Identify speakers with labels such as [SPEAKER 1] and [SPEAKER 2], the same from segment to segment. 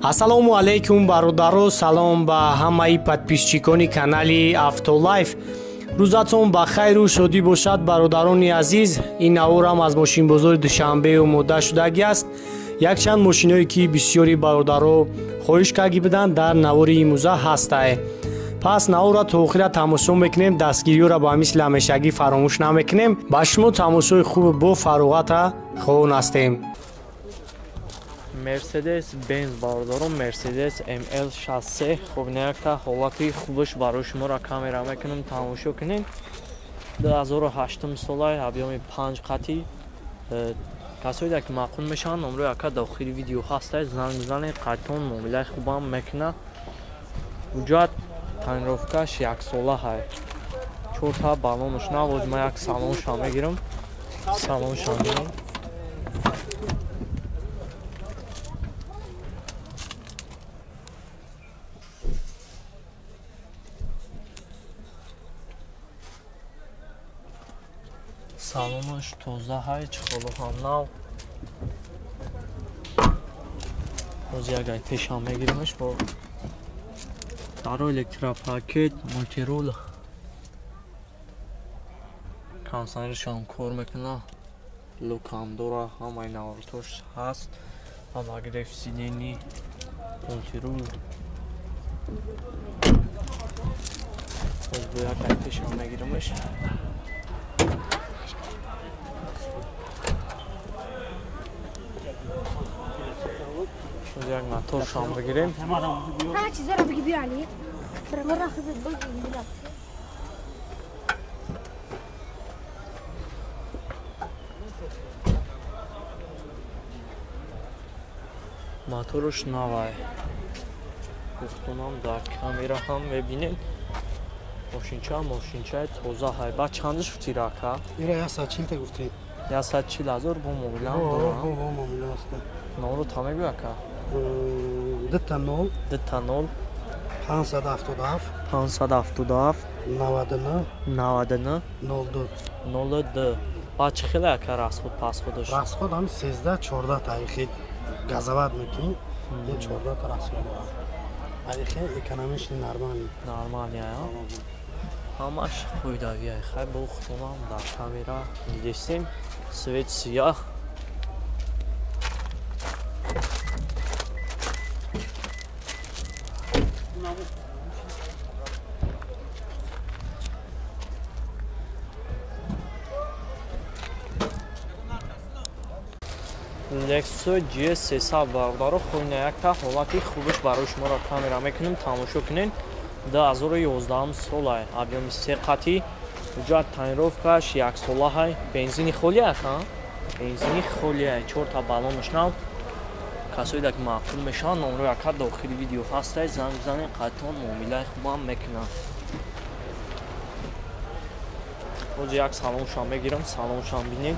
[SPEAKER 1] Ассалому алайкум бародаро, салом ба ҳамаи подписчикони канали Автолайф. Рӯзатон ба хайру шодӣ бошад, бародарони азиз. Ин наворам аз мошинбозори Душанбе омода шудагӣ аст. Якчанд мошиное ки бисёри бародаро хоҳиш карда буданд, дар навори имрӯза ҳастае. Пас наворро то охира тамошо мекунем, дастгириёро ба мисли ҳамешагӣ фаромӯш намекунем. Ба шумо тамошои хуб бо фароғата хоҳон ҳастем.
[SPEAKER 2] Мерседес Бенз бародарон, Мерседес ML 63. Хуб, якта ҳолати хубаш барои шуморо камера мекунам, тамошо кунед. 2008 солай, объёми 5 қатӣ. Касоеда ки маъқул мешаванд, номрои ака дохили видео ҳастай, занг бизанед, қайтон муомилаи хубам мекунад. Ҳуҷҷат тонировкаш яксола ҳай. Чорта баллонаш нав, боз ман як салоншам мегирам. Салоншам мегирам. Салонаш тоза ҳай, чиқолу ҳам нав. Боз як ай пешам мегиримаш бо даро электропакет, мультирул. Кондиционершам кор мекуна, люкам дора, ҳамаи наворотош ҳаст. Обогрев сидений, мультирул. Боз бо як ай пешам мегиримаш. Як моторшам бигирем. Моторш навай. Гуфтунам дар камера ҳам мебинед. Мошинча, мошинчаи тоза ҳай. Баъд чандаш гуфти рака?
[SPEAKER 3] Ира 140 та гуфти.
[SPEAKER 2] 140 ҳазор бо муомилаам дорам.
[SPEAKER 3] Бо муомила аст.
[SPEAKER 2] Номро та мегӯй ака?
[SPEAKER 3] 2 0
[SPEAKER 2] 2 0
[SPEAKER 3] 577
[SPEAKER 2] 577
[SPEAKER 3] 99
[SPEAKER 2] 99
[SPEAKER 3] 02
[SPEAKER 2] 02. Баъд чӣ хеле ака расход пасходаш?
[SPEAKER 3] Расход ҳам 13 14 та ихи газовать мекунӣ, ин 14 та расход дорад. Ихи экономичный, нормальный.
[SPEAKER 2] Нормальный, а? Ҳамаш қоидавия. Хай, бо худтонам дар камера дидестем. Свет сияҳ. Lexus GS 300 бародаро, хойна якта ҳолати хубаш барои шуморо камера мекунем, тамошо кунед. 2011 солай, объёми се қатӣ, ҳуҷҷат тонировкаш яксола ҳай, бензини холӣ ака? Бензини холӣ ҳай, чорта баллонаш нав. Касоеда ки маъқул мешаванд, номрои ака дохили видео ҳастай, занг бизанед, қайтон муомилаи хубам мекунад. Боз як салоншам мегирам, салоншам бинед.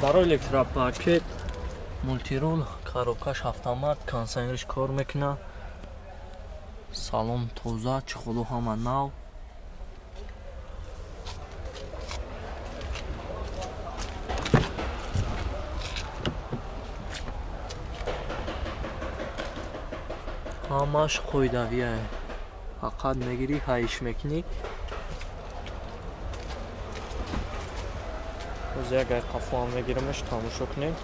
[SPEAKER 2] Барои электропакет, мультирул, коробкаш автомат, кондиционерш кор мекунад. Салон тоза, чиқолу ҳама нав. Ҳамаш қоидавия. Фақат мегирӣ, ҳайиш мекунӣ. Боз як ай қафоам мегирамаш, тамошо кунед.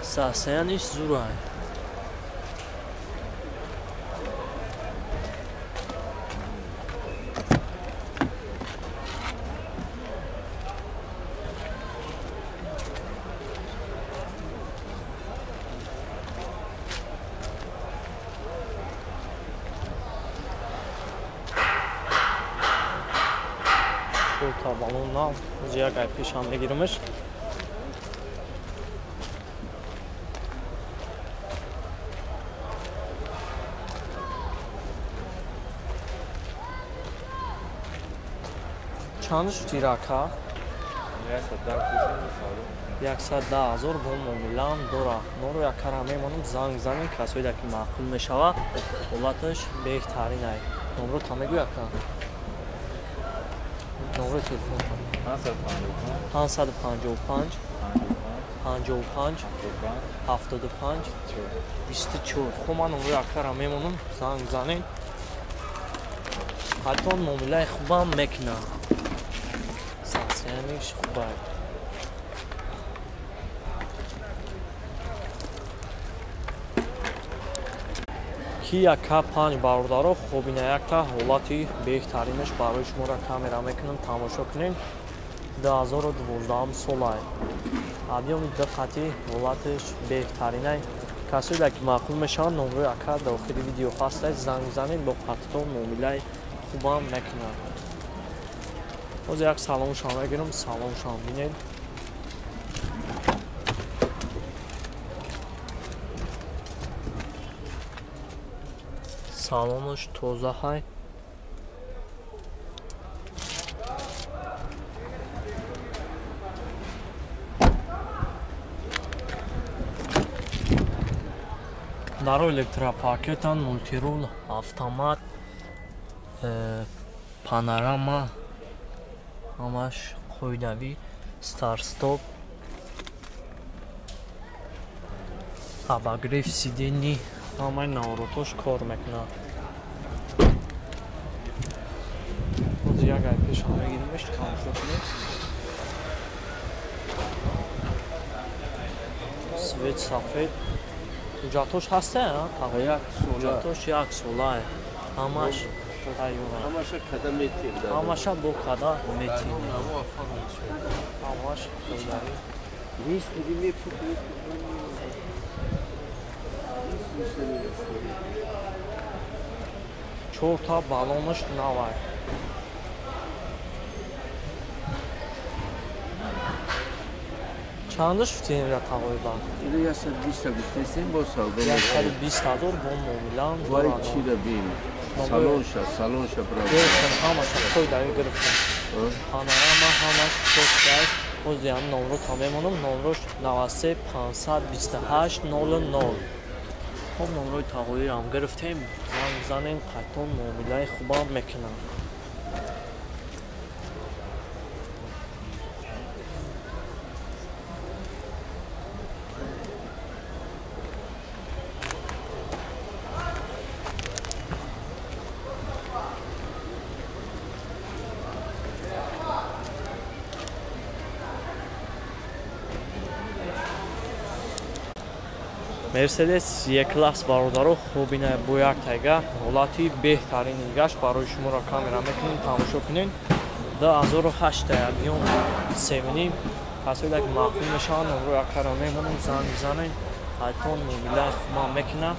[SPEAKER 2] Состояниш зурай. Чорта баллон нав, боз як ай пешам мегирамаш. Чанд шуд рака? 110 000 бо муомилаам дора. Норо яккара мемонам, занг занем, касоеда ки маъқул мешава, ҳолаташ беҳтарин ай. Номро та мегӯй ака? Номрои телефон 555 55 75 24. Хуб, ман номрои акара мемонам, занг занем. Ҳатто муомилаи хубам мекунам. Сансияниш хубай. Kia K5 бародаро, хуб ина якта ҳолати беҳтаринаш барои шуморо камера мекунам, тамошо кунем. 2012 солай. Объёми диққати ҳолаташ беҳтаринай. Касоеда ки маъқул мешаванд, номрои ака дар охири видео ҳастад, занг занед, бо қатто муомилаи хубам мекунад. Ҳозир як салоншам мегирам, салоншам бинед. Салонаш тоза ҳай. Даро электропакетан, мультирул, автомат, панорама, ҳамаш қоидавӣ, старт-стоп, обогрев сидений, ҳамаи наворотош кор мекунад. Ҳозир як ай пешам мегиримеш, тамошо кунед. Свет сафед. Ҳуҷҷатош ҳаста? Ҳуҷҷатош як солае. Ҳамаш тайёра.
[SPEAKER 4] Ҳамаша када метир.
[SPEAKER 2] Ҳамаша бо када метир. Ҳамаш қоидави. Чорта балонаш навай. Чандаш футенра тағоиба?
[SPEAKER 4] Ина 120 гуфтесем бо савдо.
[SPEAKER 2] 120 000 бо муомилаам.
[SPEAKER 4] Вай чира бин? Салонша, салонша брат.
[SPEAKER 2] Гирифтам, ҳамаша қоидави гирифтам. Панорама ҳамаш чоткай. Ҳозир ҳам номро та мемонам, номрош 93 528 00. Хоб, номрои тағоиам гирифтем, занг занем, қайтон муомилаи хубам мекунам. Мерседес Е-класс бародаро, хуб ина бо як тайга ҳолати беҳтарини дигаш барои шуморо камера мекунем, тамошо кунед. 2008 объём 3.5. Касоеда ки маъқул мешаванд, номрои акаро мемонам, занг бизанед, ҳайтон муомилаи хубам мекунад.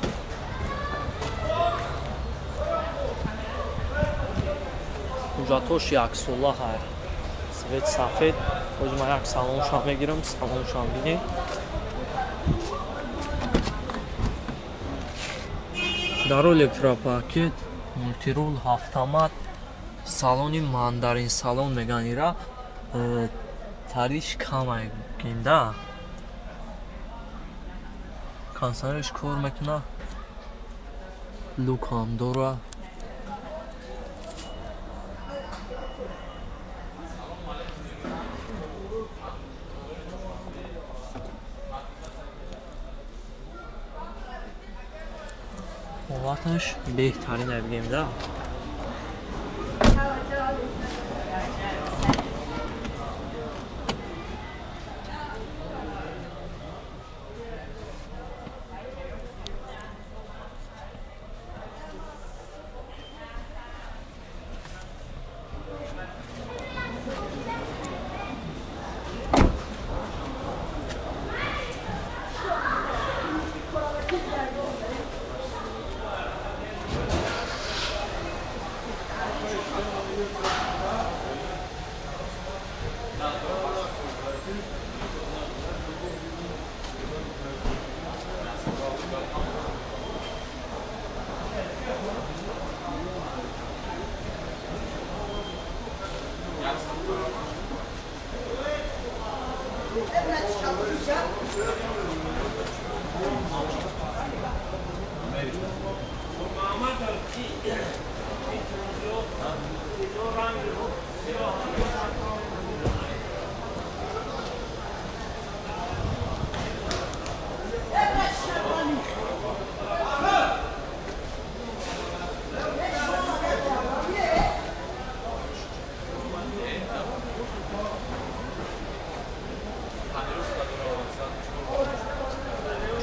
[SPEAKER 2] Ҳуҷҷатош яксола ҳай. Свет сафед. Ҳозир ман як салоншам мегирам, салоншам бинед. Даро электропакет, мультирул, автомат, салони мандарин салон меган ира, тариш камай гинда. Кондиционерш кор мекуна, люк ҳам дора. Ҳолаташ беҳтарин бигем да.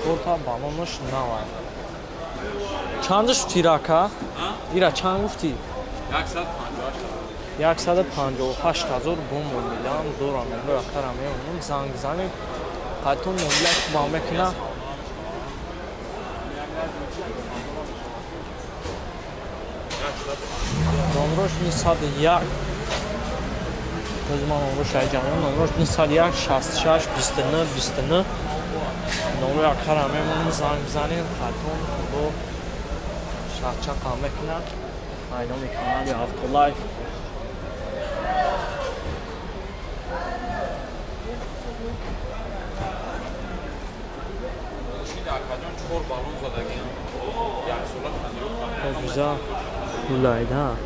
[SPEAKER 2] Чорта баллонаш навай. Чандаш гуфтӣ рака? Ира чанд гуфтӣ? 158 ҳазор бо муомилаам дорам. Имрӯз акара меомам, занг занем. Қайтон муомила хубам мекуна. Номрош 901. Боз ман номрош айҷамам. Номрош 901 66 29 29. Номрои акара мемонам, занг бизанем. Қайтон бо шахчақа мекунад. Айноми канали Автолайф. Güzel. Гулайда.